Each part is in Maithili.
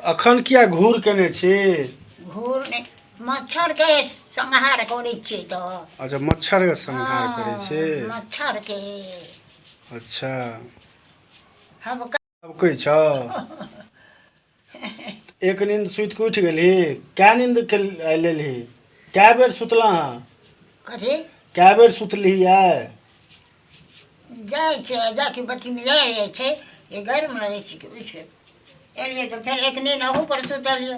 अखन किया घूर केने छी? घूर नहि, मच्छरके संहार करै छियै तऽ। अच्छा, मच्छरके संहार करै छी? मच्छरके। अच्छा। हम हबकै छौ? एक नींद सुति कऽ उठि गेलही? कै नींद के लेलही? कै बेर सुतलह हँ? कथी? कै बेर सुतलही आइ? जाइ छै जाकि बत्तीमे जाइ जाइ छै जे गर्म रहै छै कि उठि कऽ एलियै तऽ फेर एक नींद अहू पर सुतलियै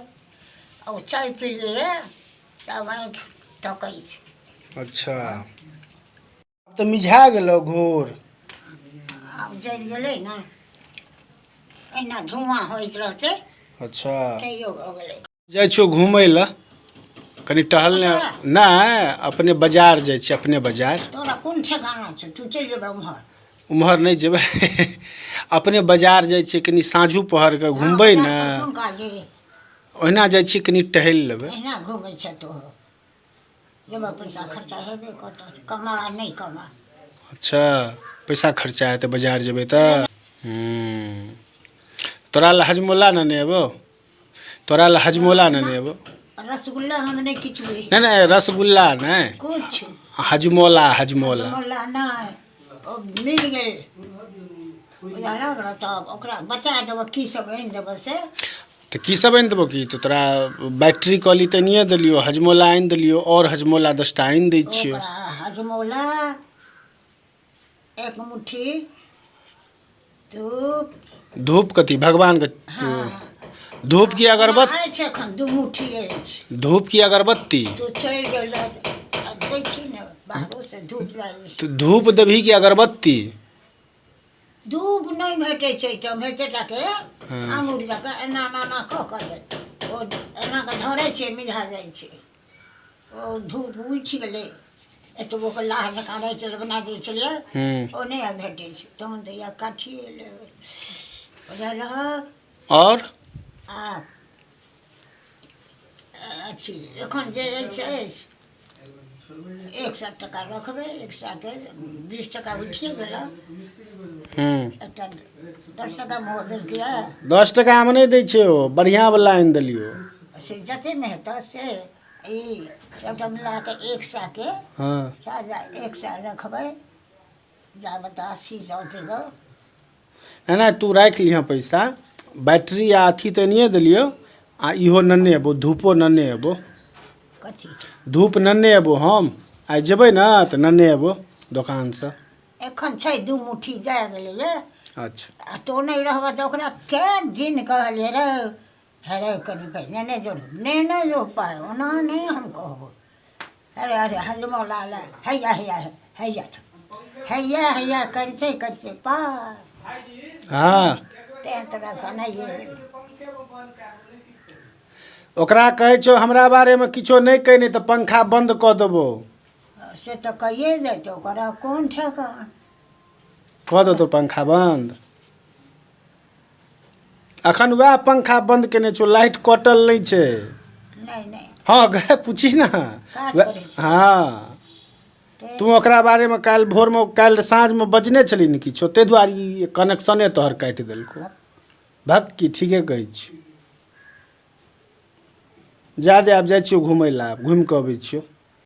आ ओ चाय पीलियै तब आँखि तकै छै। अच्छा, तऽ मिझा गेलौ घूर? आब जरि गेलै ने, एहिना धुआँ होइत रहतै। अच्छा। तैयो भऽ गेलै। जाइ छियौ घूमय लए कनि टहलने। नहि, अपने बाजार जाइ छियै, अपने बाजार। तोरा कोन ठेकाना छौ? तू चलि जेबह उम्हर? उम्हर नहि जेबै, अपने बाजार जाइ छियै कनि साँझू पहरके घुमबै ने। कोन काज? ओहिना जाइ छियै, कनि टहलि लेबै। एहिना घुमै छै तू, जेबह पैसा खर्चा हेबे करतौ, कमा आ नहि कमा। अच्छा, पैसा खर्चा हेतै बाजार जेबै तऽ? तोरा लए हजमोला नेने एबौ, तोरा लए हजमोला नेने एबौ। रसगुल्ला हम नहि किछु। नहि नहि, रसगुल्ला नहि। कुछ। हजमोला, हजमोला। हजमोला नहि, ओ मिल गेल बुझलक ने, तब ओकरा बता देबऽ की सब आनि देबऽ से। तऽ की सब आनि देबौ? की तऽ तोरा बैटरी कहली तऽ आनिए देलियौ, हजमोला आनि देलियौ, आओर हजमोला 10टा आनि दै छियौ। ओकरा हजमोला एक मुट्ठी, धूप। धूप कथी भगवानके? धूप की अगरबत्ती? अछि एखन 2 मुट्ठी अछि। धूप की अगरबत्ती? तू चलि गेल दै छी ने बाहरोसँ धूप जाइ छै। तऽ धूप देबही कि अगरबत्ती? धूप नहि भेटै छै तऽ भेटे टाके आङुर जकाँ एना एना एना कऽ कऽ ओ एना कऽ धरै छै, मिझा जाइ छै ओ धूप। उठि गेलै एतबोके लाह जकाँ रहै छलै, बना दै छलियै। ओ नहि आब भेटै छै, तहन तऽ इएह काठिए लेबै, बुझलहक? आओर? आ अथी एखन जे अछि अछि, 100 टका रखबै, 100के 20 टका उठिए गेल। एकटा 10 टका मोहर देलकै। 10 टकामे नहि दै छै ओ, बढ़िआँवला आनि देलियौ। से जतेकमे हेतऽ से ई सभटा मिला कऽ 100के 100 रखबै, जाबे तऽ 80 सए औतै गऽ। नहि नहि, तू राखि लिहऽ पैसा। बैटरी आ अथी तऽ आनिए देलियौ, आ इहो नेने अयबौ, धूपो नेने अयबौ। कथी? धूप नेने अयबौ। हम आइ जेबै ने तऽ नेने अयबौ दोकानसँ। एखन छै 2 मुट्ठी दए गेलैए। अच्छा। आ तोँ नहि रहबह तऽ ओकरा कए दिन कहलियै रौ हे रे, कनि पाइ नेने जो, नेने जो पाइ, ओना नहि हम कहबो। अरे अरे, हजमोला ले, हैया हैया हैया हैया हैया करिते करिते पार। तें तोरा सँ नहि। ओकरा कहै छौ हमरा बारेमे किछो नहि कहि, नहि तऽ पंखा बन्द कऽ देबौ। से तऽ कहिए देतौ, ओकरा कोन ठेकान? कऽ देतौ पंखा बन्द। अखन वएह पंखा बन्द केने छौ, लाइट कटल नहि छै। नहि नहि। हँ गए, पूछी ने। काज करै छै। हँ, तू ओकरा बारेमे काल्हि भोरमे, काल्हि साँझमे बजने छलही ने किछो, ताहि दुआरे ई कनेक्शने तोहर काटि देलकौ। भक की, ठीके कहै छी। जा दे, आब जाइ छियौ घुमै लए, आब घुमि कऽ अबै छियौ।